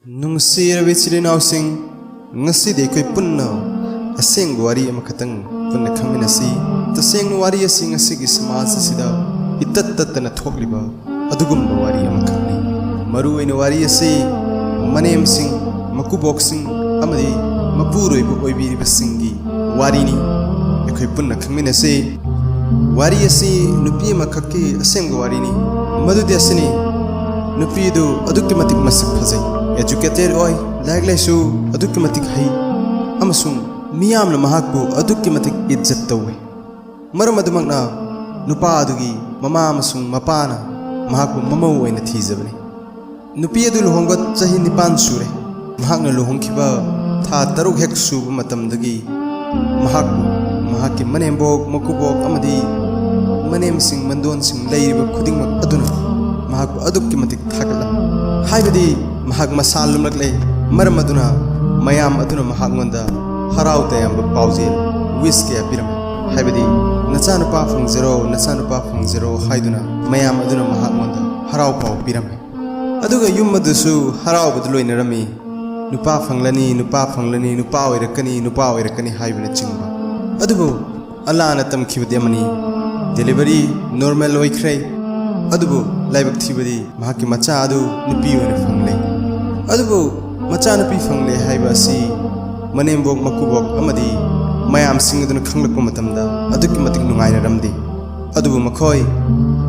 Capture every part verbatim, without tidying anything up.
ꯅꯨꯡꯁꯤꯔꯕ ꯏꯆꯤꯜ ꯏꯅꯥꯎꯁꯤꯡ, ꯉꯁꯤꯗꯤ ꯑꯩꯈꯣꯏ ꯄꯨꯟꯅ ꯑꯁꯦꯡꯕ ꯋꯥꯔꯤ ꯑꯃꯈꯛꯇꯪ ꯄꯨꯟꯅ ꯈꯪꯃꯤꯟꯅꯁꯤ꯫ ꯇꯁꯦꯡꯅ ꯋꯥꯔꯤ ꯑꯁꯤ ꯉꯁꯤꯒꯤ ꯁꯃꯥꯖ ꯑꯁꯤꯗ ꯏꯇꯠ ꯇꯠꯇꯅ ꯊꯣꯛꯂꯤꯕ ꯑꯗꯨꯒꯨꯝꯕ ꯋꯥꯔꯤ ꯑꯃꯈꯛꯅꯤ꯫ ꯃꯔꯨꯑꯣꯏꯅ ꯋꯥꯔꯤ ꯑꯁꯤ ꯃꯅꯦꯝꯁꯤꯡ, ꯃꯀꯨꯕꯣꯛꯁꯤꯡ ꯑꯃꯗꯤ ꯃꯄꯨꯔꯣꯏꯕ ꯑꯣꯏꯕꯤꯔꯤꯕꯁꯤꯡꯒꯤ ꯋꯥꯔꯤꯅꯤ꯫ ꯑꯩꯈꯣꯏ ꯄꯨꯟꯅ ꯈꯪꯃꯤꯟꯅꯁꯤ꯫ ꯋꯥꯔꯤ ꯑꯁꯤ ꯅꯨꯄꯤ ꯑꯃꯈꯛꯀꯤ ꯑꯁꯦꯡꯕ ꯋꯥꯔꯤꯅꯤ꯫ ꯃꯗꯨꯗꯤ ꯑꯁꯤꯅꯤ, ꯅꯨꯄꯤꯗꯨ ꯑꯗꯨꯛꯀꯤ ꯃꯇꯤꯛ ꯃꯁꯛ ꯐꯖꯩ, educated ꯑꯣꯏ, ꯂꯥꯏꯔꯤꯛ ꯂꯥꯏꯁꯨ ꯑꯗꯨꯛꯀꯤ ꯃꯇꯤꯛ ꯍꯩ, ꯑꯃꯁꯨꯡ ꯃꯤꯌꯥꯝꯅ ꯃꯍꯥꯛꯄꯨ ꯑꯗꯨꯛꯀꯤ ꯃꯇꯤꯛ ꯏꯖꯠ ꯇꯧꯏ꯫ ꯃꯔꯝ ꯑꯗꯨꯃꯛꯅ ꯅꯨꯄꯥ ꯑꯗꯨꯒꯤ ꯃꯃꯥ ꯑꯃꯁꯨꯡ ꯃꯄꯥꯅ ꯃꯍꯥꯛꯄꯨ ꯃꯃꯧ ꯑꯣꯏꯅ ꯊꯤꯖꯕꯅꯤ꯫ ꯅꯨꯄꯤ ꯑꯗꯨ ꯂꯨꯍꯣꯡꯕ ꯆꯍꯤ ꯅꯤꯄꯥꯟ ꯁꯨꯔꯦ꯫ ꯃꯍꯥꯛꯅ ꯂꯨꯍꯣꯡꯈꯤꯕ ꯊꯥ ꯇꯔꯨꯛ ꯍꯦꯛ ꯁꯨꯕ ꯃꯇꯝꯗꯒꯤ ꯃꯍꯥꯛꯄꯨ ꯃꯍꯥꯛꯀꯤ ꯃꯅꯦꯝꯕꯣꯛ, ꯃꯀꯨꯕꯣꯛ ꯑꯃꯗꯤ ꯃꯅꯦꯝꯁꯤꯡ, ꯃꯟꯗꯣꯟꯁꯤꯡ ꯂꯩꯔꯤꯕ ꯈꯨꯗꯤꯡꯃꯛ ꯑꯗꯨꯅ ꯃꯍꯥꯛꯄꯨ ꯑꯗꯨꯛꯀꯤ ꯃꯇꯤꯛ ꯊꯥꯒꯠꯂꯝꯃꯤ꯫ ꯍꯥꯏꯕꯗꯤ ꯃꯍꯥꯛ ꯃꯁꯥ ꯂꯨꯝꯂꯛꯂꯦ꯫ ꯃꯔꯝ ꯑꯗꯨꯅ ꯃꯌꯥꯝ ꯑꯗꯨꯅ ꯃꯍꯥꯛꯉꯣꯟꯗ ꯍꯔꯥꯎ ꯇꯌꯥꯝꯕ ꯄꯥꯎꯖꯦꯜ, wish ꯀꯌꯥ ꯄꯤꯔꯝꯃꯤ꯫ ꯍꯥꯏꯕꯗꯤ "ꯅꯆꯥꯅꯨꯄꯥ ꯐꯪꯖꯔꯣ, ꯅꯆꯥꯅꯨꯄꯥ ꯐꯪꯖꯔꯣ" ꯍꯥꯏꯗꯨꯅ ꯃꯌꯥꯝ ꯑꯗꯨꯅ ꯃꯍꯥꯛꯉꯣꯟꯗ ꯍꯔꯥꯎ ꯄꯥꯎ ꯄꯤꯔꯝꯃꯤ꯫ ꯑꯗꯨꯒ ꯌꯨꯝ ꯑꯗꯨꯁꯨ ꯍꯔꯥꯎꯕꯗ ꯂꯣꯏꯅꯔꯝꯃꯤ꯫ "ꯅꯨꯄꯥ ꯐꯪꯂꯅꯤ, ꯅꯨꯄꯥ ꯐꯪꯂꯅꯤ, ꯅꯨꯄꯥ ꯑꯣꯏꯔꯛꯀꯅꯤ, ꯅꯨꯄꯥ ꯑꯣꯏꯔꯛꯀꯅꯤ" ꯍꯥꯏꯕꯅꯆꯤꯡꯕ꯫ ꯑꯗꯨꯕꯨ ꯑꯜꯂꯥꯅ ꯇꯝꯈꯤꯕꯗꯤ ꯑꯃꯅꯤ꯫ Delivery normal ꯑꯣꯏꯈ꯭ꯔꯦ꯫ ꯑꯗꯨꯕꯨ ꯂꯥꯏꯕꯛ ꯊꯤꯕꯗꯤ ꯃꯍꯥꯛꯀꯤ ꯃꯆꯥ ꯑꯗꯨ ꯅꯨꯄꯤ ꯑꯣꯏꯅ ꯐꯪꯂꯦ꯫ ꯑꯗꯨꯕꯨ ꯃꯆꯥꯅꯨꯄꯤ ꯐꯪꯂꯦ ꯍꯥꯏꯕ ꯑꯁꯤ ꯃꯅꯦꯝꯕꯣꯛ, ꯃꯀꯨꯕꯣꯛ ꯑꯃꯗꯤ ꯃꯌꯥꯝꯁꯤꯡ ꯑꯗꯨꯅ ꯈꯪꯂꯛꯄ ꯃꯇꯝꯗ ꯑꯗꯨꯛꯀꯤ ꯃꯇꯤꯛ ꯅꯨꯡꯉꯥꯏꯅꯔꯝꯗꯦ꯫ ꯑꯗꯨꯕꯨ ꯃꯈꯣꯏ,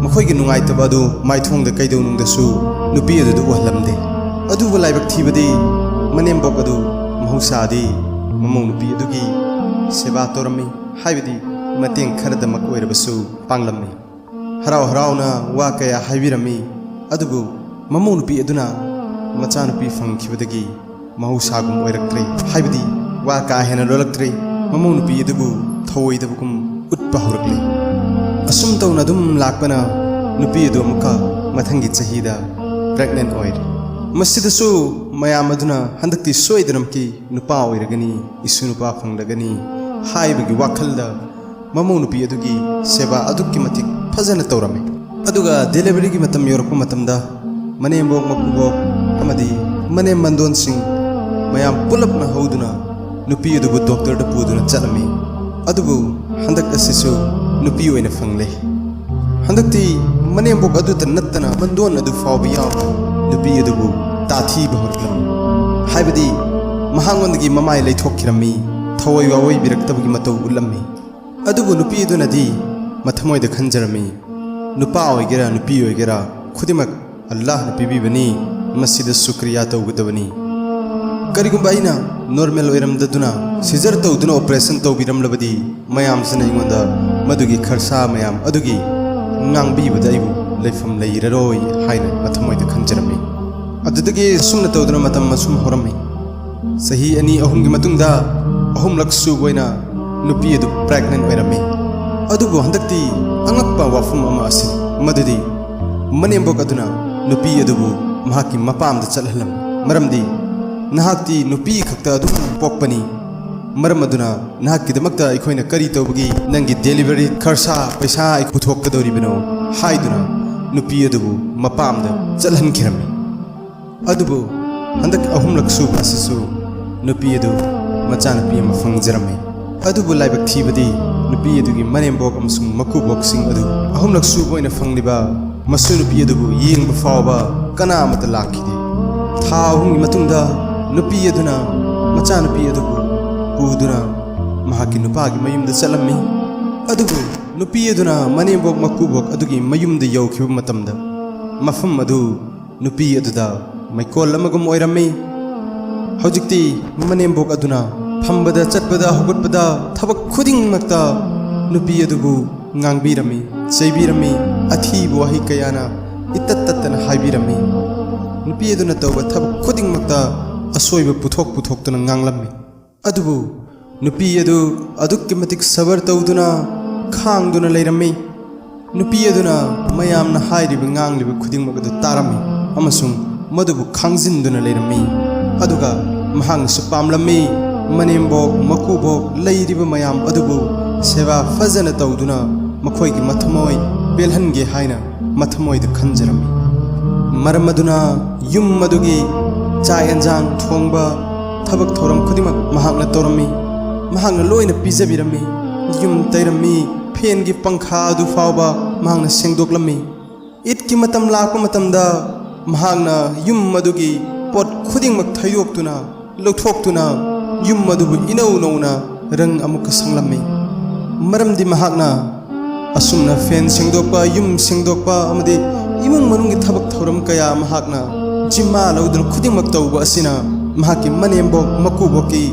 ꯃꯈꯣꯏꯒꯤ ꯅꯨꯡꯉꯥꯏꯇꯕ ꯑꯗꯨ ꯃꯥꯏꯊꯣꯡꯗ ꯀꯩꯗꯧꯅꯨꯡꯗꯁꯨ ꯅꯨꯄꯤ ꯑꯗꯨꯗ ꯎꯍꯜꯂꯝꯗꯦ꯫ ꯑꯗꯨꯕꯨ ꯂꯥꯏꯕꯛ ꯊꯤꯕꯗꯤ ꯃꯅꯦꯝꯕꯣꯛ ꯑꯗꯨ ꯃꯍꯧꯁꯥꯗꯤ ꯃꯃꯧ ꯅꯨꯄꯤ ꯑꯗꯨꯒꯤ ꯁꯦꯕꯥ ꯇꯧꯔꯝꯃꯤ, ꯍꯥꯏꯕꯗꯤ ꯃꯇꯦꯡ ꯈꯔꯗꯃꯛ ꯑꯣꯏꯔꯕꯁꯨ ꯄꯥꯡꯂꯝꯃꯤ꯫ ꯍꯔꯥꯎ ꯍꯔꯥꯎꯅ ꯋꯥ ꯀꯌꯥ ꯍꯥꯏꯕꯤꯔꯝꯃꯤ꯫ ꯑꯗꯨꯕꯨ ꯃꯃꯧ ꯅꯨꯄꯤ ꯑꯗꯨꯅ ꯃꯆꯥꯅꯨꯄꯤ ꯐꯪꯈꯤꯕꯗꯒꯤ ꯃꯍꯧꯁꯥꯒꯨꯝ ꯑꯣꯏꯔꯛꯇ꯭ꯔꯦ, ꯍꯥꯏꯕꯗꯤ ꯋꯥ ꯀꯥ ꯍꯦꯟꯅ ꯂꯣꯜꯂꯛꯇ꯭ꯔꯦ꯫ ꯃꯃꯧ ꯅꯨꯄꯤ ꯑꯗꯨꯕꯨ ꯊꯧꯑꯣꯏꯗꯕꯒꯨꯝ ꯎꯠꯄ ꯍꯧꯔꯛꯂꯦ꯫ ꯑꯁꯨꯝ ꯇꯧꯅ ꯑꯗꯨꯝ ꯂꯥꯛꯄꯅ ꯅꯨꯄꯤ ꯑꯗꯨ ꯑꯃꯨꯛꯀ ꯃꯊꯪꯒꯤ ꯆꯍꯤꯗ pregnant ꯑꯣꯏꯔꯦ꯫ ꯃꯁꯤꯗꯁꯨ ꯃꯌꯥꯝ ꯑꯗꯨꯅ "ꯍꯟꯗꯛꯇꯤ ꯁꯣꯏꯗꯅꯃꯛꯀꯤ ꯅꯨꯄꯥ ꯑꯣꯏꯔꯒꯅꯤ, ꯏꯁꯨ ꯅꯨꯄꯥ ꯐꯪꯂꯒꯅꯤ" ꯍꯥꯏꯕꯒꯤ ꯋꯥꯈꯜꯗ ꯃꯃꯧ ꯅꯨꯄꯤ ꯑꯗꯨꯒꯤ ꯁꯦꯕꯥ ꯑꯗꯨꯛꯀꯤ ꯃꯇꯤꯛ ꯐꯖꯅ ꯇꯧꯔꯝꯃꯤ꯫ ꯑꯗꯨꯒ deliveryꯒꯤ ꯃꯇꯝ ꯌꯧꯔꯛꯄ ꯃꯇꯝꯗ ꯃꯅꯦꯝꯕꯣꯛ, ꯃꯀꯨꯕꯣꯛ ꯑꯃꯗꯤ ꯃꯅꯦꯝ ꯃꯟꯗꯣꯟꯁꯤꯡ ꯃꯌꯥꯝ ꯄꯨꯂꯞꯅ ꯍꯧꯗꯨꯅ ꯅꯨꯄꯤ ꯑꯗꯨꯕꯨ ꯗꯣꯛꯇꯔꯗ ꯄꯨꯗꯨꯅ ꯆꯠꯂꯝꯃꯤ꯫ ꯑꯗꯨꯕꯨ ꯍꯟꯗꯛ ꯑꯁꯤꯁꯨ ꯅꯨꯄꯤ ꯑꯣꯏꯅ ꯐꯪꯂꯦ꯫ ꯍꯟꯗꯛꯇꯤ ꯃꯅꯦꯝꯕꯣꯛ ꯑꯗꯨꯇ ꯅꯠꯇꯅ ꯃꯟꯗꯣꯟ ꯑꯗꯨ ꯐꯥꯎꯕ ꯌꯥꯎꯅ ꯅꯨꯄꯤ ꯑꯗꯨꯕꯨ ꯇꯥꯊꯤꯕ ꯍꯧꯔꯛꯂꯝꯃꯤ꯫ ꯍꯥꯏꯕꯗꯤ ꯃꯍꯥꯛꯉꯣꯟꯗꯒꯤ ꯃꯃꯥꯏ ꯂꯩꯊꯣꯛꯈꯤꯔꯝꯃꯤ, ꯊꯋꯥꯏ ꯋꯥꯑꯣꯏꯕꯤꯔꯛꯇꯕꯒꯤ ꯃꯇꯧ ꯎꯠꯂꯝꯃꯤ꯫ ꯑꯗꯨꯕꯨ ꯅꯨꯄꯤ ꯑꯗꯨꯅꯗꯤ ꯃꯊꯃꯣꯏꯗ ꯈꯟꯖꯔꯝꯃꯤ, ꯅꯨꯄꯥ ꯑꯣꯏꯒꯦꯔꯥ ꯅꯨꯄꯤ ꯑꯣꯏꯒꯦꯔꯥ ꯈꯨꯗꯤꯡꯃꯛ ꯑꯜꯂꯥꯍꯅ ꯄꯤꯕꯤꯕꯅꯤ, ꯃꯁꯤꯗ ꯁꯨꯀ꯭ꯔꯤꯌꯥ ꯇꯧꯒꯗꯕꯅꯤ꯫ ꯀꯔꯤꯒꯨꯝꯕ ꯑꯩꯅ ꯅꯣꯔꯃꯦꯜ ꯑꯣꯏꯔꯝꯗꯗꯨꯅ ꯁꯤꯖꯔ ꯇꯧꯗꯨꯅ ꯑꯣꯄꯔꯦꯁꯟ ꯇꯧꯕꯤꯔꯝꯂꯕꯗꯤ ꯃꯌꯥꯝꯁꯤꯅ ꯑꯩꯉꯣꯟꯗ ꯃꯗꯨꯒꯤ ꯈꯔꯁꯥ ꯃꯌꯥꯝ ꯑꯗꯨꯒꯤ ꯉꯥꯡꯕꯤꯕꯗ ꯑꯩꯕꯨ ꯂꯩꯐꯝ ꯂꯩꯔꯔꯣꯏ ꯍꯥꯏꯅ ꯃꯊꯃꯣꯏꯗ ꯈꯟꯖꯔꯝꯃꯤ꯫ ꯑꯗꯨꯗꯒꯤ ꯑꯁꯨꯝꯅ ꯇꯧꯗꯨꯅ ꯃꯇꯝ ꯑꯁꯨꯝ ꯍꯧꯔꯝꯃꯤ꯫ ꯆꯍꯤ ꯑꯅꯤ ꯑꯍꯨꯝꯒꯤ ꯃꯇꯨꯡꯗ ꯑꯍꯨꯝꯂꯛ ꯁꯨꯕ ꯑꯣꯏꯅ ꯅꯨꯄꯤ ꯑꯗꯨ ꯄ꯭ꯔꯦꯒꯅꯦꯟ ꯑꯣꯏꯔꯝꯃꯤ꯫ ꯑꯗꯨꯕꯨ ꯍꯟꯗꯛꯇꯤ ꯑꯉꯛꯄ ꯋꯥꯐꯝ ꯑꯃ ꯑꯁꯤ ꯃꯗꯨꯗꯤ ꯃꯅꯦꯝꯕꯣꯛ ꯑꯗꯨꯅ ꯅꯨꯄꯤ ꯑꯗꯨꯕꯨ ꯃꯍꯥꯛꯀꯤ ꯃꯄꯥꯝꯗ ꯆꯠꯍꯜꯂꯝꯃꯤ꯫ ꯃꯔꯝꯗꯤ ꯅꯍꯥꯛꯇꯤ ꯅꯨꯄꯤ ꯈꯛꯇ ꯑꯗꯨꯝ ꯄꯣꯛꯄꯅꯤ, ꯃꯔꯝ ꯑꯗꯨꯅ ꯅꯍꯥꯛꯀꯤꯗꯃꯛꯇ ꯑꯩꯈꯣꯏꯅ ꯀꯔꯤ ꯇꯧꯕꯒꯤ ꯅꯪꯒꯤ ꯗꯦꯂꯤꯚꯔꯤ ꯈꯔꯁꯥ ꯄꯩꯁꯥ ꯑꯩ ꯄꯨꯊꯣꯛꯀꯗꯧꯔꯤꯕꯅꯣ ꯍꯥꯏꯗꯨꯅ ꯅꯨꯄꯤ ꯑꯗꯨꯕꯨ ꯃꯄꯥꯝꯗ ꯆꯠꯍꯟꯈꯤꯔꯝꯃꯤ꯫ ꯑꯗꯨꯕꯨ ꯍꯟꯗꯛ ꯑꯍꯨꯝꯂꯛ ꯁꯨꯕ ꯑꯁꯤꯁꯨ ꯅꯨꯄꯤ ꯑꯗꯨ ꯃꯆꯥꯅꯨꯄꯤ ꯑꯃ ꯐꯪꯖꯔꯝꯃꯤ꯫ ꯑꯗꯨꯕꯨ ꯂꯥꯏꯕꯛ ꯊꯤꯕꯗꯤ ꯅꯨꯄꯤ ꯑꯗꯨꯒꯤ ꯃꯅꯦꯝꯕꯣꯛ ꯑꯃꯁꯨꯡ ꯃꯀꯨꯕꯣꯛꯁꯤꯡ ꯑꯗꯨ ꯑꯍꯨꯝꯂꯛ ꯁꯨꯕ ꯑꯣꯏꯅ ꯐꯪꯂꯤꯕ ꯃꯁꯨ ꯅꯨꯄꯤ ꯑꯗꯨꯕꯨ ꯌꯦꯡꯕ ꯐꯥꯎꯕ ꯀꯅꯥ ꯑꯃꯠꯇ ꯂꯥꯛꯈꯤꯗꯦ꯫ ꯊꯥ ꯑꯍꯨꯝꯒꯤ ꯃꯇꯨꯡꯗ ꯅꯨꯄꯤ ꯑꯗꯨꯅ ꯃꯆꯥꯅꯨꯄꯤ ꯑꯗꯨꯕꯨ ꯄꯨꯗꯨꯅ ꯃꯍꯥꯛꯀꯤ ꯅꯨꯄꯥꯒꯤ ꯃꯌꯨꯝꯗ ꯆꯠꯂꯝꯃꯤ꯫ ꯑꯗꯨꯕꯨ ꯅꯨꯄꯤ ꯑꯗꯨꯅ ꯃꯅꯦꯝꯕꯣꯛ ꯃꯀꯨꯕꯣꯛ ꯑꯗꯨꯒꯤ ꯃꯌꯨꯝꯗ ꯌꯧꯈꯤꯕ ꯃꯇꯝꯗ ꯃꯐꯝ ꯑꯗꯨ ꯅꯨꯄꯤ ꯑꯗꯨꯗ ꯃꯩꯀꯣꯜ ꯑꯃꯒꯨꯝ ꯑꯣꯏꯔꯝꯃꯤ꯫ ꯍꯧꯖꯤꯛꯇꯤ ꯃꯅꯦꯝꯕꯣꯛ ꯑꯗꯨꯅ ꯐꯝꯕꯗ, ꯆꯠꯄꯗ, ꯍꯧꯒꯠꯄꯗ, ꯊꯕꯛ ꯈꯨꯗꯤꯡꯃꯛꯇ ꯅꯨꯄꯤ ꯑꯗꯨꯕꯨ ꯉꯥꯡꯕꯤꯔꯝꯃꯤ, ꯆꯩꯕꯤꯔꯝꯃꯤ, ꯑꯊꯤꯕ ꯋꯥꯍꯩ ꯀꯌꯥꯅ ꯏꯇꯠ ꯇꯠꯇꯅ ꯍꯥꯏꯕꯤꯔꯝꯃꯤ꯫ ꯅꯨꯄꯤ ꯑꯗꯨꯅ ꯇꯧꯕ ꯊꯕꯛ ꯈꯨꯗꯤꯡꯃꯛꯇ ꯑꯁꯣꯏꯕ ꯄꯨꯊꯣꯛ ꯄꯨꯊꯣꯛꯇꯨꯅ ꯉꯥꯡꯂꯝꯃꯤ꯫ ꯑꯗꯨꯕꯨ ꯅꯨꯄꯤ ꯑꯗꯨ ꯑꯗꯨꯛꯀꯤ ꯃꯇꯤꯛ ꯁꯕꯔ ꯇꯧꯗꯨꯅ, ꯈꯥꯡꯗꯨꯅ ꯂꯩꯔꯝꯃꯤ꯫ ꯅꯨꯄꯤ ꯑꯗꯨꯅ ꯃꯌꯥꯝꯅ ꯍꯥꯏꯔꯤꯕ, ꯉꯥꯡꯂꯤꯕ ꯈꯨꯗꯤꯡꯃꯛ ꯑꯗꯨ ꯇꯥꯔꯝꯃꯤ ꯑꯃꯁꯨꯡ ꯃꯗꯨꯕꯨ ꯈꯥꯡꯖꯤꯟꯗꯨꯅ ꯂꯩꯔꯝꯃꯤ꯫ ꯑꯗꯨꯒ ꯃꯍꯥꯛꯅꯁꯨ ꯄꯥꯝꯂꯝꯃꯤ, ꯃꯅꯦꯝꯕꯣꯛ, ꯃꯀꯨꯕꯣꯛ ꯂꯩꯔꯤꯕ ꯃꯌꯥꯝ ꯑꯗꯨꯕꯨ ꯁꯦꯕꯥ ꯐꯖꯅ ꯇꯧꯗꯨꯅ ꯃꯈꯣꯏꯒꯤ ꯃꯊꯃꯣꯏ ꯄꯦꯜꯍꯟꯒꯦ ꯍꯥꯏꯅ ꯃꯊꯃꯣꯏꯗ ꯈꯟꯖꯔꯝꯃꯤ꯫ ꯃꯔꯝ ꯑꯗꯨꯅ ꯌꯨꯝ ꯑꯗꯨꯒꯤ ꯆꯥꯛ ꯌꯦꯟꯁꯥꯡ ꯊꯣꯡꯕ, ꯊꯕꯛ ꯊꯧꯔꯝ ꯈꯨꯗꯤꯡꯃꯛ ꯃꯍꯥꯛꯅ ꯇꯧꯔꯝꯃꯤ꯫ ꯃꯍꯥꯛꯅ ꯂꯣꯏꯅ ꯄꯤꯖꯕꯤꯔꯝꯃꯤ꯫ ꯌꯨꯝ ꯇꯩꯔꯝꯃꯤ꯫ ꯐꯦꯟꯒꯤ ꯄꯪꯈꯥ ꯑꯗꯨ ꯐꯥꯎꯕ ꯃꯍꯥꯛꯅ ꯁꯦꯡꯗꯣꯛꯂꯝꯃꯤ꯫ ꯏꯗꯀꯤ ꯃꯇꯝ ꯂꯥꯛꯄ ꯃꯇꯝꯗ ꯃꯍꯥꯛꯅ ꯌꯨꯝ ꯑꯗꯨꯒꯤ ꯄꯣꯠ ꯈꯨꯗꯤꯡꯃꯛ ꯊꯩꯗꯣꯛꯇꯨꯅ, ꯂꯧꯊꯣꯛꯇꯨꯅ, ꯌꯨꯝ ꯑꯗꯨꯕꯨ ꯏꯅꯧ ꯅꯧꯅ ꯔꯪ ꯑꯃꯨꯛꯀ ꯁꯪꯂꯝꯃꯤ꯫ ꯃꯔꯝꯗꯤ ꯃꯍꯥꯛꯅ ꯑꯁꯨꯝꯅ ꯐꯦꯟ ꯁꯦꯡꯗꯣꯛꯄ, ꯌꯨꯝ ꯁꯦꯡꯗꯣꯛꯄ ꯑꯃꯗꯤ ꯏꯃꯨꯡ ꯃꯅꯨꯡꯒꯤ ꯊꯕꯛ ꯊꯧꯔꯝ ꯀꯌꯥ ꯃꯍꯥꯛꯅ ꯖꯤꯝꯃꯥ ꯂꯧꯗꯨꯅ ꯈꯨꯗꯤꯡꯃꯛ ꯇꯧꯕ ꯑꯁꯤꯅ ꯃꯍꯥꯛꯀꯤ ꯃꯅꯦꯝꯕꯣꯛ ꯃꯀꯨꯕꯣꯛꯀꯤ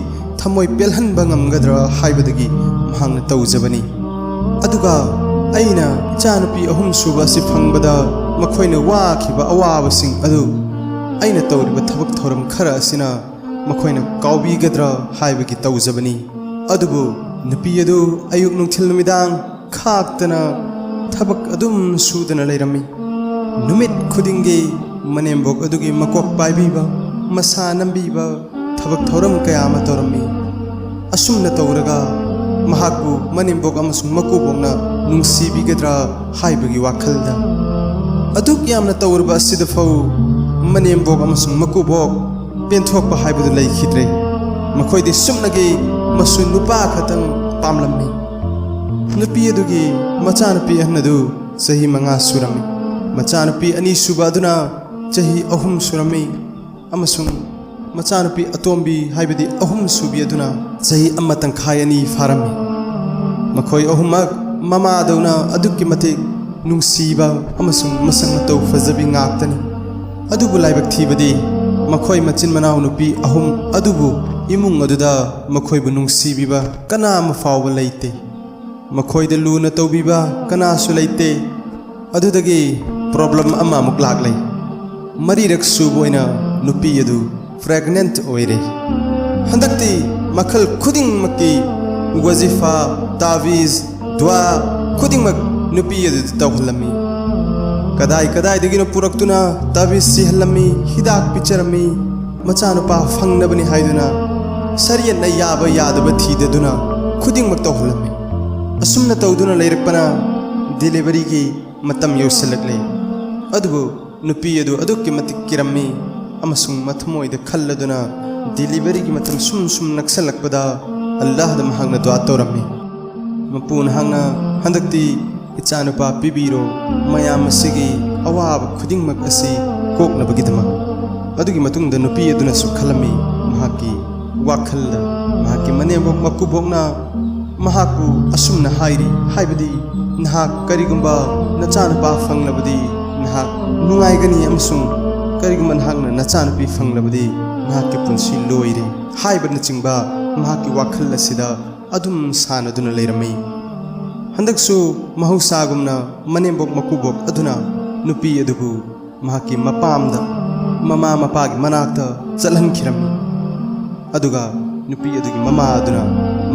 ꯊꯃꯣꯏ ꯄꯦꯜꯍꯟꯕ ꯉꯝꯒꯗ꯭ꯔꯥ ꯍꯥꯏꯕꯗꯒꯤ ꯃꯍꯥꯛꯅ ꯇꯧꯖꯕꯅꯤ꯫ ꯑꯗꯨꯒ ꯑꯩꯅ ꯏꯆꯥꯅꯨꯄꯤ ꯑꯍꯨꯝ ꯁꯨꯕ ꯑꯁꯤ ꯐꯪꯕꯗ ꯃꯈꯣꯏꯅ ꯋꯥꯈꯤꯕ ꯑꯋꯥꯕꯁꯤꯡ ꯑꯗꯨ ꯑꯩꯅ ꯇꯧꯔꯤꯕ ꯊꯕꯛ ꯊꯧꯔꯝ ꯈꯔ ꯑꯁꯤꯅ ꯃꯈꯣꯏꯅ ꯀꯥꯎꯕꯤꯒꯗ꯭ꯔꯥ ꯍꯥꯏꯕꯒꯤ ꯇꯧꯖꯕꯅꯤ꯫ ꯑꯗꯨꯕꯨ ꯅꯨꯄꯤ ꯑꯗꯨ ꯑꯌꯨꯛ ꯅꯨꯡꯊꯤꯜ ꯅꯨꯃꯤꯗꯥꯡ ꯈꯥꯛꯇꯅ ꯊꯕꯛ ꯑꯗꯨꯝ ꯁꯨꯗꯅ ꯂꯩꯔꯝꯃꯤ꯫ ꯅꯨꯃꯤꯠ ꯈꯨꯗꯤꯡꯒꯤ ꯃꯅꯦꯝꯕꯣꯛ ꯑꯗꯨꯒꯤ ꯃꯀꯣꯛ ꯄꯥꯏꯕꯤꯕ, ꯃꯁꯥ ꯅꯝꯕꯤꯕ, ꯊꯕꯛ ꯊꯧꯔꯝ ꯀꯌꯥ ꯑꯃ ꯇꯧꯔꯝꯃꯤ꯫ ꯑꯁꯨꯝꯅ ꯇꯧꯔꯒ ꯃꯍꯥꯛꯄꯨ ꯃꯅꯦꯝꯕꯣꯛ ꯑꯃꯁꯨꯡ ꯃꯀꯨꯕꯣꯛꯅ ꯅꯨꯡꯁꯤꯕꯤꯒꯗ꯭ꯔꯥ ꯍꯥꯏꯕꯒꯤ ꯋꯥꯈꯜꯗ꯫ ꯑꯗꯨꯛ ꯌꯥꯝꯅ ꯇꯧꯔꯕ ꯑꯁꯤꯗ ꯐꯥꯎ ꯃꯅꯦꯝꯕꯣꯛ ꯑꯃꯁꯨꯡ ꯃꯀꯨꯕꯣꯛ ꯄꯦꯟꯊꯣꯛꯄ ꯍꯥꯏꯕꯗꯨ ꯂꯩꯈꯤꯗ꯭ꯔꯦ꯫ ꯃꯈꯣꯏꯗꯤ ꯁꯨꯞꯅꯒꯤ ꯃꯁꯨ ꯅꯨꯄꯥ ꯈꯛꯇꯪ ꯄꯥꯝꯂꯝꯃꯤ꯫ ꯅꯨꯄꯤ ꯑꯗꯨꯒꯤ ꯃꯆꯥꯅꯨꯄꯤ ꯑꯍꯟ ꯑꯗꯨ ꯆꯍꯤ ꯃꯉꯥ ꯁꯨꯔꯝꯃꯤ꯫ ꯃꯆꯥꯅꯨꯄꯤ ꯑꯅꯤꯁꯨꯕ ꯑꯗꯨꯅ ꯆꯍꯤ ꯑꯍꯨꯝ ꯁꯨꯔꯝꯃꯤ ꯑꯃꯁꯨꯡ ꯃꯆꯥꯅꯨꯄꯤ ꯑꯇꯣꯝꯕꯤ, ꯍꯥꯏꯕꯗꯤ ꯑꯍꯨꯝ ꯁꯨꯕꯤ ꯑꯗꯨꯅ ꯆꯍꯤ ꯑꯃ ꯇꯪꯈꯥꯏ ꯑꯅꯤ ꯐꯥꯔꯝꯃꯤ꯫ ꯃꯈꯣꯏ ꯑꯍꯨꯝꯃꯛ ꯃꯃꯥꯗꯧꯅ ꯑꯗꯨꯛꯀꯤ ꯃꯇꯤꯛ ꯅꯨꯡꯁꯤꯕ ꯑꯃꯁꯨꯡ ꯃꯁꯛ ꯃꯇꯧ ꯐꯖꯕꯤ ꯉꯥꯛꯇꯅꯤ꯫ ꯑꯗꯨꯕꯨ ꯂꯥꯏꯕꯛ ꯊꯤꯕꯗꯤ ꯃꯈꯣꯏ ꯃꯆꯤꯟ ꯃꯅꯥꯎ ꯅꯨꯄꯤ ꯑꯍꯨꯝ ꯑꯗꯨꯕꯨ ꯏꯃꯨꯡ ꯑꯗꯨꯗ ꯃꯈꯣꯏꯕꯨ ꯅꯨꯡꯁꯤꯕꯤꯕ ꯀꯅꯥ ꯑꯃ ꯐꯥꯎꯕ ꯂꯩꯇꯦ꯫ ꯃꯈꯣꯏꯗ ꯂꯨꯅ ꯇꯧꯕꯤꯕ ꯀꯅꯥꯁꯨ ꯂꯩꯇꯦ꯫ ꯑꯗꯨꯗꯒꯤ ꯄ꯭ꯔꯣꯕ꯭ꯂꯦꯝ ꯑꯃ ꯑꯃꯨꯛ ꯂꯥꯛꯂꯦ꯫ ꯃꯔꯤꯔꯛ ꯁꯨꯕ ꯑꯣꯏꯅ ꯅꯨꯄꯤ ꯑꯗꯨ ꯄ꯭ꯔꯦꯒꯅꯦꯟꯠ ꯑꯣꯏꯔꯦ꯫ ꯍꯟꯗꯛꯇꯤ ꯃꯈꯜ ꯈꯨꯗꯤꯡꯃꯛꯀꯤ ꯋꯖꯤꯐꯥ, ꯇꯥꯕꯤꯖ, ꯗꯨꯋꯥ ꯈꯨꯗꯤꯡꯃꯛ ꯅꯨꯄꯤ ꯑꯗꯨꯗ ꯇꯧꯍꯜꯂꯝꯃꯤ꯫ ꯀꯗꯥꯏ ꯀꯗꯥꯏꯗꯒꯤꯅꯣ ꯄꯨꯔꯛꯇꯨꯅ ꯇꯥꯕꯤꯖ ꯁꯤꯍꯜꯂꯝꯃꯤ, ꯍꯤꯗꯥꯛ ꯄꯤꯖꯔꯝꯃꯤ꯫ ꯃꯆꯥꯅꯨꯄꯥ ꯐꯪꯅꯕꯅꯤ ꯍꯥꯏꯗꯨꯅ ꯁꯔꯤꯌꯠꯅ ꯌꯥꯕ ꯌꯥꯗꯕ ꯊꯤꯗꯗꯨꯅ ꯈꯨꯗꯤꯡꯃꯛ ꯇꯧꯍꯜꯂꯝꯃꯤ꯫ ꯑꯁꯨꯝꯅ ꯇꯧꯗꯨꯅ ꯂꯩꯔꯛꯄꯅ ꯗꯦꯂꯤꯚꯔꯤꯒꯤ ꯃꯇꯝ ꯌꯧꯁꯤꯜꯂꯛꯂꯦ꯫ ꯑꯗꯨꯕꯨ ꯅꯨꯄꯤ ꯑꯗꯨ ꯑꯗꯨꯛꯀꯤ ꯃꯇꯤꯛ ꯀꯤꯔꯝꯃꯤ꯫ ꯑꯃꯁꯨꯡ ꯃꯊꯃꯣꯏꯗ ꯈꯜꯂꯗꯨꯅ ꯗꯦꯂꯤꯚꯔꯤꯒꯤ ꯃꯇꯝ ꯁꯨꯝ ꯁꯨꯝ ꯅꯛꯁꯜꯂꯛꯄꯗ ꯑꯜꯂꯥꯍꯗ ꯃꯍꯥꯛꯅ ꯗꯨꯋꯥ ꯇꯧꯔꯝꯃꯤ꯫ ꯃꯄꯨ ꯅꯍꯥꯛꯅ ꯍꯟꯗꯛꯇꯤ ꯏꯆꯥꯅꯨꯄꯥ ꯄꯤꯕꯤꯔꯣ, ꯃꯌꯥꯝ ꯑꯁꯤꯒꯤ ꯑꯋꯥꯕ ꯈꯨꯗꯤꯡꯃꯛ ꯑꯁꯤ ꯀꯣꯛꯅꯕꯒꯤꯗꯃꯛ꯫ ꯑꯗꯨꯒꯤ ꯃꯇꯨꯡꯗ ꯅꯨꯄꯤ ꯑꯗꯨꯅꯁꯨ ꯈꯜꯂꯝꯃꯤ, ꯃꯍꯥꯛꯀꯤ ꯋꯥꯈꯜꯗ ꯃꯍꯥꯛꯀꯤ ꯃꯅꯦꯝꯕꯣꯛ ꯃꯀꯨꯕꯣꯛꯅ ꯃꯍꯥꯛꯄꯨ ꯑꯁꯨꯝꯅ ꯍꯥꯏꯔꯤ, ꯍꯥꯏꯕꯗꯤ ꯅꯍꯥꯛ ꯀꯔꯤꯒꯨꯝꯕ ꯅꯆꯥꯅꯨꯄꯥ ꯐꯪꯂꯕꯗꯤ ꯅꯍꯥꯛ ꯅꯨꯡꯉꯥꯏꯒꯅꯤ, ꯑꯃꯁꯨꯡ ꯀꯔꯤꯒꯨꯝꯕ ꯅꯍꯥꯛꯅ ꯅꯆꯥꯅꯨꯄꯤ ꯐꯪꯂꯕꯗꯤ ꯅꯍꯥꯛꯀꯤ ꯄꯨꯟꯁꯤ ꯂꯣꯏꯔꯦ ꯍꯥꯏꯕꯅꯆꯤꯡꯕ ꯃꯍꯥꯛꯀꯤ ꯋꯥꯈꯜ ꯑꯁꯤꯗ ꯑꯗꯨꯝ ꯁꯥꯟꯅꯗꯨꯅ ꯂꯩꯔꯝꯃꯤ꯫ ꯍꯟꯗꯛꯁꯨ ꯃꯍꯧꯁꯥꯒꯨꯝꯅ ꯃꯅꯦꯝꯕꯣꯛ ꯃꯀꯨꯕꯣꯛ ꯑꯗꯨꯅ ꯅꯨꯄꯤ ꯑꯗꯨꯕꯨ ꯃꯍꯥꯛꯀꯤ ꯃꯄꯥꯝꯗ, ꯃꯃꯥ ꯃꯄꯥꯒꯤ ꯃꯅꯥꯛꯇ ꯆꯠꯍꯟꯈꯤꯔꯝꯃꯤ꯫ ꯑꯗꯨꯒ ꯅꯨꯄꯤ ꯑꯗꯨꯒꯤ ꯃꯃꯥ ꯑꯗꯨꯅ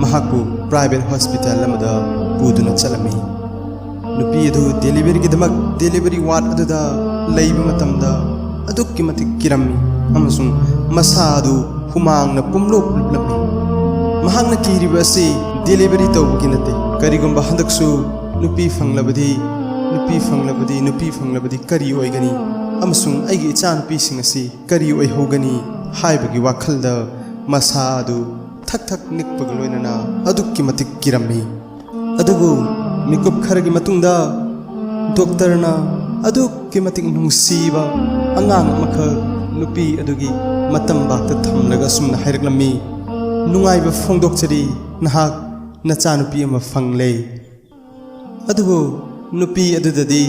ꯃꯍꯥꯛꯄꯨ ꯄ꯭ꯔꯥꯏꯚꯦꯠ ꯍꯣꯁꯄꯤꯇꯥꯜ ꯑꯃꯗ ꯄꯨꯗꯨꯅ ꯆꯠꯂꯝꯃꯤ꯫ ꯅꯨꯄꯤ ꯑꯗꯨ ꯗꯦꯂꯤꯚꯔꯤꯒꯤꯗꯃꯛ ꯗꯦꯂꯤꯚꯔꯤ ꯋꯥꯔꯗ ꯑꯗꯨꯗ ꯂꯩꯕ ꯃꯇꯝꯗ ꯑꯗꯨꯛꯀꯤ ꯃꯇꯤꯛ ꯀꯤꯔꯝꯃꯤ ꯑꯃꯁꯨꯡ ꯃꯁꯥ ꯑꯗꯨ ꯍꯨꯃꯥꯡꯅ ꯄꯨꯝꯂꯨꯞ ꯂꯨꯞꯂꯝꯃꯤ꯫ ꯃꯍꯥꯛꯅ ꯀꯤꯔꯤꯕ ꯑꯁꯤ ꯗꯦꯂꯤꯚꯔꯤ ꯇꯧꯕꯒꯤ ꯅꯠꯇꯦ꯫ ꯀꯔꯤꯒꯨꯝꯕ ꯍꯟꯗꯛꯁꯨ ꯅꯨꯄꯤ ꯐꯪꯂꯕꯗꯤ, ꯅꯨꯄꯤ ꯐꯪꯂꯕꯗꯤ, ꯅꯨꯄꯤ ꯐꯪꯂꯕꯗꯤ ꯀꯔꯤ ꯑꯣꯏꯒꯅꯤ? ꯑꯃꯁꯨꯡ ꯑꯩꯒꯤ ꯏꯆꯥꯅꯨꯄꯤꯁꯤꯡ ꯑꯁꯤ ꯀꯔꯤ ꯑꯣꯏꯍꯧꯒꯅꯤ ꯍꯥꯏꯕꯒꯤ ꯋꯥꯈꯜꯗ ꯃꯁꯥ ꯑꯗꯨ ꯊꯛ ꯊꯛ ꯅꯤꯛꯄꯒ ꯂꯣꯏꯅꯅ ꯑꯗꯨꯛꯀꯤ ꯃꯇꯤꯛ ꯀꯤꯔꯝꯃꯤ꯫ ꯑꯗꯨꯕꯨ ꯃꯤꯀꯨꯞ ꯈꯔꯒꯤ ꯃꯇꯨꯡꯗ ꯗꯣꯛꯇꯔꯅ ꯑꯗꯨꯛꯀꯤ ꯃꯇꯤꯛ ꯅꯨꯡꯁꯤꯕ ꯑꯉꯥꯡ ꯑꯃꯈꯛ ꯅꯨꯄꯤ ꯑꯗꯨꯒꯤ ꯃꯇꯝꯕꯥꯛꯇ ꯊꯝꯂꯒ ꯑꯁꯨꯝꯅ ꯍꯥꯏꯔꯛꯂꯝꯃꯤ, "ꯅꯨꯡꯉꯥꯏꯕ ꯐꯣꯡꯗꯣꯛꯆꯔꯤ, ꯅꯍꯥꯛ ꯅꯆꯥꯅꯨꯄꯤ ꯑꯃ ꯐꯪꯂꯦ꯫" ꯑꯗꯨꯕꯨ ꯅꯨꯄꯤ ꯑꯗꯨꯗꯗꯤ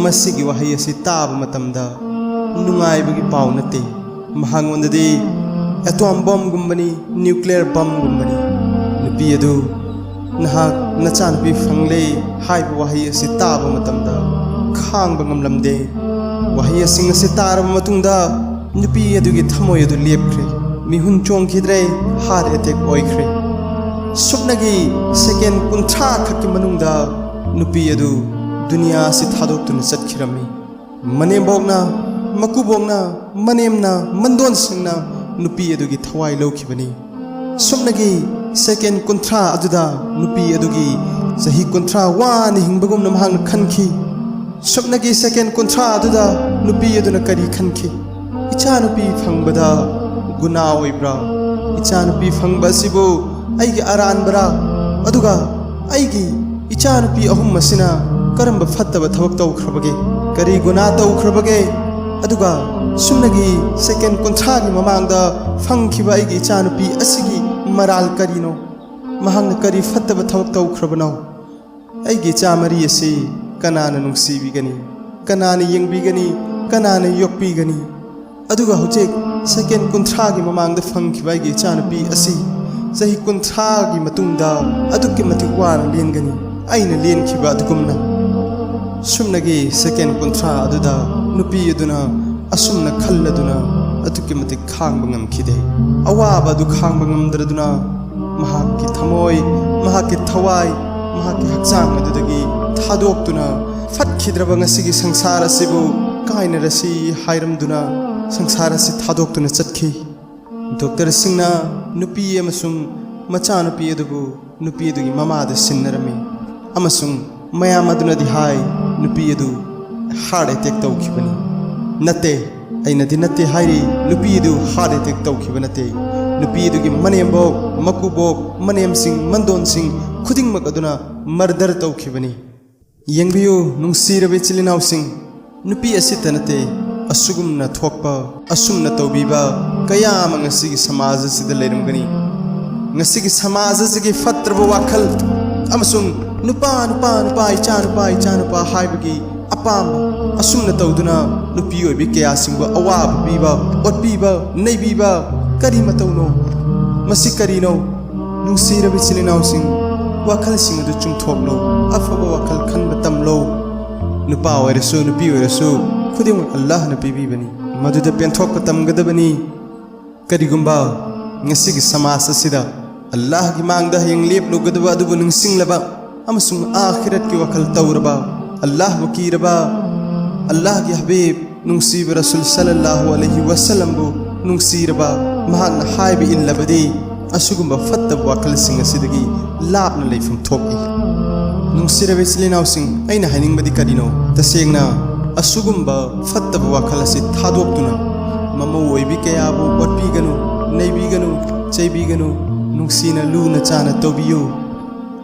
ꯃꯁꯤꯒꯤ ꯋꯥꯍꯩ ꯑꯁꯤ ꯇꯥꯕ ꯃꯇꯝꯗ ꯅꯨꯡꯉꯥꯏꯕꯒꯤ ꯄꯥꯎ ꯅꯠꯇꯦ꯫ ꯃꯍꯥꯛꯉꯣꯟꯗꯗꯤ ꯑꯦꯇꯣꯝ ꯕꯣꯝꯒꯨꯝꯕꯅꯤ, ꯅ꯭ꯌꯨꯀ꯭ꯂꯤꯌꯔ ꯕꯣꯝꯒꯨꯝꯕꯅꯤ꯫ ꯅꯨꯄꯤ ꯑꯗꯨ, "ꯅꯍꯥꯛ ꯅꯆꯥꯅꯨꯄꯤ ꯐꯪꯂꯦ" ꯍꯥꯏꯕ ꯋꯥꯍꯩ ꯑꯁꯤ ꯇꯥꯕ ꯃꯇꯝꯗ ꯈꯥꯡꯕ ꯉꯝꯂꯝꯗꯦ꯫ ꯋꯥꯍꯩ ꯑꯁꯤꯡ ꯑꯁꯤ ꯇꯥꯔꯕ ꯃꯇꯨꯡꯗ ꯅꯨꯄꯤ ꯑꯗꯨꯒꯤ ꯊꯃꯣꯏ ꯑꯗꯨ ꯂꯦꯞꯈ꯭ꯔꯦ꯫ ꯃꯤꯍꯨꯟ ꯆꯣꯡꯈꯤꯗ꯭ꯔꯦ, ꯍꯥꯔꯠ ꯑꯦꯇꯦꯛ ꯑꯣꯏꯈ꯭ꯔꯦ꯫ ꯁꯨꯞꯅꯒꯤ ꯁꯦꯀꯦꯟ ꯀꯨꯟꯊ꯭ꯔꯥ ꯈꯛꯀꯤ ꯃꯅꯨꯡꯗ ꯅꯨꯄꯤ ꯑꯗꯨ ꯗꯨꯅꯤꯌꯥ ꯑꯁꯤ ꯊꯥꯗꯣꯛꯇꯨꯅ ꯆꯠꯈꯤꯔꯝꯃꯤ꯫ ꯃꯅꯦꯝꯕꯣꯛꯅ, ꯃꯀꯨꯕꯣꯛꯅ, ꯃꯅꯦꯝꯅ, ꯃꯟꯗꯣꯟꯁꯤꯡꯅ ꯅꯨꯄꯤ ꯑꯗꯨꯒꯤ ꯊꯋꯥꯏ ꯂꯧꯈꯤꯕꯅꯤ꯫ ꯁꯨꯞꯅꯒꯤ ꯁꯦꯀꯦꯟ ꯀꯨꯟꯊ꯭ꯔꯥ ꯑꯗꯨꯗ ꯅꯨꯄꯤ ꯑꯗꯨꯒꯤ ꯆꯍꯤ ꯀꯨꯟꯊ꯭ꯔꯥ ꯋꯥꯅ ꯍꯤꯡꯕꯒꯨꯝꯅ ꯃꯍꯥꯛꯅ ꯈꯟꯈꯤ꯫ ꯁꯨꯞꯅꯒꯤ ꯁꯦꯀꯦꯟ ꯀꯨꯟꯊ꯭ꯔꯥ ꯑꯗꯨꯗ ꯅꯨꯄꯤ ꯑꯗꯨꯅ ꯀꯔꯤ ꯈꯟꯈꯤ? ꯏꯆꯥꯅꯨꯄꯤ ꯐꯪꯕꯗ ꯒꯨꯅꯥ ꯑꯣꯏꯕ꯭ꯔꯥ? ꯏꯆꯥꯅꯨꯄꯤ ꯐꯪꯕ ꯑꯁꯤꯕꯨ ꯑꯩꯒꯤ ꯑꯔꯥꯟꯕꯔꯥ? ꯑꯗꯨꯒ ꯑꯩꯒꯤ ꯏꯆꯥꯅꯨꯄꯤ ꯑꯍꯨꯝ ꯑꯁꯤꯅ ꯀꯔꯝꯕ ꯐꯠꯇꯕ ꯊꯕꯛ ꯇꯧꯈ꯭ꯔꯕꯒꯦ? ꯀꯔꯤ ꯒꯨꯅꯥ ꯇꯧꯈ꯭ꯔꯕꯒꯦ? ꯑꯗꯨꯒ ꯁꯨꯞꯅꯒꯤ ꯁꯦꯀꯦꯟ ꯀꯨꯟꯊ꯭ꯔꯥꯒꯤ ꯃꯃꯥꯡꯗ ꯐꯪꯈꯤꯕ ꯑꯩꯒꯤ ꯏꯆꯥꯅꯨꯄꯤ ꯑꯁꯤꯒꯤ ꯃꯔꯥꯜ ꯀꯔꯤꯅꯣ? ꯃꯍꯥꯛꯅ ꯀꯔꯤ ꯐꯠꯇꯕ ꯊꯕꯛ ꯇꯧꯈ꯭ꯔꯕꯅꯣ? ꯑꯩꯒꯤ ꯏꯆꯥ ꯃꯔꯤ ꯑꯁꯤ ꯀꯅꯥꯅ ꯅꯨꯡꯁꯤꯕꯤꯒꯅꯤ? ꯀꯅꯥꯅ ꯌꯦꯡꯕꯤꯒꯅꯤ? ꯀꯅꯥꯅ ꯌꯣꯛꯄꯤꯒꯅꯤ? ꯑꯗꯨꯒ ꯍꯧꯖꯤꯛ ꯁꯦꯀꯦꯟ ꯀꯨꯟꯊ꯭ꯔꯥꯒꯤ ꯃꯃꯥꯡꯗ ꯐꯪꯈꯤꯕ ꯑꯩꯒꯤ ꯏꯆꯥꯅꯨꯄꯤ ꯑꯁꯤ ꯆꯍꯤ ꯀꯨꯟꯊ꯭ꯔꯥꯒꯤ ꯃꯇꯨꯡꯗ ꯑꯗꯨꯛꯀꯤ ꯃꯇꯤꯛ ꯋꯥꯅ ꯂꯦꯟꯒꯅꯤ, ꯑꯩꯅ ꯂꯦꯟꯈꯤꯕ ꯑꯗꯨꯒꯨꯝꯅ꯫ ꯁꯨꯞꯅꯒꯤ ꯁꯦꯀꯦꯟ ꯀꯨꯟꯊ꯭ꯔꯥ ꯑꯗꯨꯗ ꯅꯨꯄꯤ ꯑꯗꯨꯅ ꯑꯁꯨꯝꯅ ꯈꯜꯂꯗꯨꯅ ꯑꯗꯨꯛꯀꯤ ꯃꯇꯤꯛ ꯈꯥꯡꯕ ꯉꯝꯈꯤꯗꯦ꯫ ꯑꯋꯥꯕ ꯑꯗꯨ ꯈꯥꯡꯕ ꯉꯝꯗ꯭ꯔꯗꯨꯅ ꯃꯍꯥꯛꯀꯤ ꯊꯃꯣꯏ, ꯃꯍꯥꯛꯀꯤ ꯊꯋꯥꯏ, ꯃꯍꯥꯛꯀꯤ ꯍꯛꯆꯥꯡ ꯑꯗꯨꯗꯒꯤ ꯊꯥꯗꯣꯛꯇꯨꯅ ꯐꯠꯈꯤꯗ꯭ꯔꯕ ꯉꯁꯤꯒꯤ ꯁꯪꯁꯥꯔ ꯑꯁꯤꯕꯨ ꯀꯥꯏꯅꯔꯁꯤ ꯍꯥꯏꯔꯝꯗꯨꯅ ꯁꯪꯁꯥꯔ ꯑꯁꯤ ꯊꯥꯗꯣꯛꯇꯨꯅ ꯆꯠꯈꯤ꯫ ꯗꯣꯛꯇꯔꯁꯤꯡꯅ ꯅꯨꯄꯤ ꯑꯃꯁꯨꯡ ꯃꯆꯥꯅꯨꯄꯤ ꯑꯗꯨꯕꯨ ꯅꯨꯄꯤ ꯑꯗꯨꯒꯤ ꯃꯃꯥꯗ ꯁꯤꯟꯅꯔꯝꯃꯤ ꯑꯃꯁꯨꯡ ꯃꯌꯥꯝ ꯑꯗꯨꯅꯗꯤ ꯍꯥꯏ, ꯅꯨꯄꯤ ꯑꯗꯨ ꯍꯥꯔꯠ ꯑꯦꯇꯦꯛ ꯇꯧꯈꯤꯕꯅꯤ꯫ ꯅꯠꯇꯦ, ꯑꯩꯅꯗꯤ ꯅꯠꯇꯦ ꯍꯥꯏꯔꯤ, ꯅꯨꯄꯤ ꯑꯗꯨ ꯍꯥꯔꯠ ꯑꯦꯇꯦꯛ ꯇꯧꯈꯤꯕ ꯅꯠꯇꯦ꯫ ꯅꯨꯄꯤ ꯑꯗꯨꯒꯤ ꯃꯅꯦꯝꯕꯣꯛ, ꯃꯀꯨꯕꯣꯛ, ꯃꯅꯦꯝꯁꯤꯡ, ꯃꯟꯗꯣꯟꯁꯤꯡ ꯈꯨꯗꯤꯡꯃꯛ ꯑꯗꯨꯅ ꯃꯔꯗꯔ ꯇꯧꯈꯤꯕꯅꯤ꯫ ꯌꯦꯡꯕꯤꯌꯨ, ꯅꯨꯡꯁꯤꯔꯕ ꯏꯆꯤꯜ ꯏꯅꯥꯎꯁꯤꯡ, ꯅꯨꯄꯤ ꯑꯁꯤꯇ ꯅꯠꯇꯦ, ꯑꯁꯨꯒꯨꯝꯅ ꯊꯣꯛꯄ, ꯑꯁꯨꯝꯅ ꯇꯧꯕꯤꯕ ꯀꯌꯥ ꯑꯃ ꯉꯁꯤꯒꯤ ꯁꯃꯥꯖ ꯑꯁꯤꯗ ꯂꯩꯔꯝꯒꯅꯤ꯫ ꯉꯁꯤꯒꯤ ꯁꯃꯥꯖ ꯑꯁꯤꯒꯤ ꯐꯠꯇ꯭ꯔꯕ ꯋꯥꯈꯜ ꯑꯃꯁꯨꯡ ꯅꯨꯄꯥ, ꯅꯨꯄꯥ, ꯅꯨꯄꯥ, ꯏꯆꯥ ꯅꯨꯄꯥ, ꯏꯆꯥ ꯅꯨꯄꯥ ꯍꯥꯏꯕꯒꯤ ꯑꯄꯥꯝꯕ ꯑꯁꯨꯝꯅ ꯇꯧꯗꯨꯅ ꯅꯨꯄꯤ ꯑꯣꯏꯕꯤ ꯀꯌꯥꯁꯤꯡꯕꯨ ꯑꯋꯥꯕ ꯄꯤꯕ, ꯑꯣꯠꯄꯤꯕ, ꯅꯩꯕꯤꯕ ꯀꯔꯤ ꯃꯇꯧꯅꯣ? ꯃꯁꯤ ꯀꯔꯤꯅꯣ? ꯅꯨꯡꯁꯤꯔꯕ ꯏꯆꯤꯜ ꯏꯅꯥꯎꯁꯤꯡ, ꯋꯥꯈꯜꯁꯤꯡ ꯑꯗꯨ ꯆꯨꯝꯊꯣꯛꯂꯣ, ꯑꯐꯕ ꯋꯥꯈꯜ ꯈꯟꯕ ꯇꯝꯂꯣ꯫ ꯅꯨꯄꯥ ꯑꯣꯏꯔꯁꯨ, ꯅꯨꯄꯤ ꯑꯣꯏꯔꯁꯨ, ꯈꯨꯗꯤꯡꯃꯛ ꯑꯜꯂꯥꯍꯅ ꯄꯤꯕꯤꯕꯅꯤ꯫ ꯃꯗꯨꯗ ꯄꯦꯟꯊꯣꯛꯄ ꯇꯝꯒꯗꯕꯅꯤ꯫ ꯀꯔꯤꯒꯨꯝꯕ ꯉꯁꯤꯒꯤ ꯁꯃꯥꯖ ꯑꯁꯤꯗ ꯑꯜꯂꯥꯍꯒꯤ ꯃꯥꯡꯗ ꯍꯌꯦꯡ ꯂꯦꯞꯂꯨꯒꯗꯕ ꯑꯗꯨꯕꯨ ꯅꯤꯡꯁꯤꯡꯂꯕ ꯑꯃꯁꯨꯡ ꯑꯥꯈꯤꯔꯠꯀꯤ ꯋꯥꯈꯜ ꯇꯧꯔꯕ, ꯑꯜꯂꯥꯍꯕꯨ ꯀꯤꯔꯕ, ꯑꯜꯂꯥꯍꯒꯤ ꯍꯕꯤꯕ ꯅꯨꯡꯁꯤꯕ ꯔꯁꯨꯜ ꯁꯜꯂꯜꯂꯥꯍꯨ ꯑꯂꯩꯍꯤ ꯋꯁꯜꯂꯝꯕꯨ ꯅꯨꯡꯁꯤꯔꯕ, ꯃꯍꯥꯛꯅ ꯍꯥꯏꯕ ꯏꯜꯂꯕꯗꯤ ꯑꯁꯤꯒꯨꯝꯕ ꯐꯠꯇꯕ ꯋꯥꯈꯜꯁꯤꯡ ꯑꯁꯤꯗꯒꯤ ꯂꯥꯞꯅ ꯂꯩꯐꯝ ꯊꯣꯛꯏ꯫ ꯅꯨꯡꯁꯤꯔꯕ ꯏꯆꯤꯜ ꯏꯅꯥꯎꯁꯤꯡ, ꯑꯩꯅ ꯍꯥꯏꯅꯤꯡꯕꯗꯤ ꯀꯔꯤꯅꯣ? ꯇꯁꯦꯡꯅ ꯑꯁꯤꯒꯨꯝꯕ ꯐꯠꯇꯕ ꯋꯥꯈꯜ ꯑꯁꯤ ꯊꯥꯗꯣꯛꯇꯨꯅ ꯃꯃꯧ ꯑꯣꯏꯕꯤ ꯀꯌꯥꯕꯨ ꯑꯣꯠꯄꯤꯒꯅꯨ, ꯅꯩꯕꯤꯒꯅꯨ, ꯆꯩꯕꯤꯒꯅꯨ꯫ ꯅꯨꯡꯁꯤꯅ ꯂꯨꯅ ꯆꯥꯅ ꯇꯧꯕꯤꯌꯨ꯫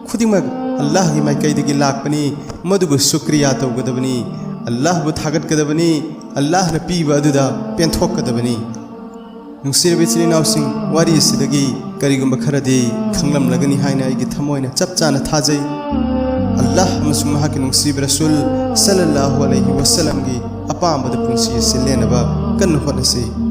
ꯈꯨꯗꯤꯡꯃꯛ ꯑꯜꯂꯥꯍꯒꯤ ꯃꯥꯏꯀꯩꯗꯒꯤ ꯂꯥꯛꯄꯅꯤ꯫ ꯃꯗꯨꯕꯨ ꯁꯨꯀ꯭ꯔꯤꯌꯥ ꯇꯧꯒꯗꯕꯅꯤ꯫ ꯑꯜꯂꯥꯍꯕꯨ ꯊꯥꯒꯠꯀꯗꯕꯅꯤ꯫ ꯑꯜꯂꯥꯍꯅ ꯄꯤꯕ ꯑꯗꯨꯗ ꯄꯦꯟꯊꯣꯛꯀꯗꯕꯅꯤ꯫ ꯅꯨꯡꯁꯤꯔꯕ ꯏꯆꯤꯜ ꯏꯅꯥꯎꯁꯤꯡ, ꯋꯥꯔꯤ ꯑꯁꯤꯗꯒꯤ ꯀꯔꯤꯒꯨꯝꯕ ꯈꯔꯗꯤ ꯈꯪꯂꯝꯂꯒꯅꯤ ꯍꯥꯏꯅ ꯑꯩꯒꯤ ꯊꯃꯣꯏꯅ ꯆꯞ ꯆꯥꯅ ꯊꯥꯖꯩ꯫ ꯑꯜꯂꯥꯍ ꯑꯃꯁꯨꯡ ꯃꯍꯥꯛꯀꯤ ꯅꯨꯡꯁꯤꯕ ꯔꯁꯨꯜ ꯁꯜꯂꯜꯂꯥꯍꯨ ꯑꯂꯩꯍꯤ ꯋꯁꯜꯂꯝꯒꯤ ꯑꯄꯥꯝꯕꯗ ꯄꯨꯟꯁꯤ ꯑꯁꯤ ꯂꯦꯟꯅꯕ ꯀꯟꯅ ꯍꯣꯠꯅꯁꯤ꯫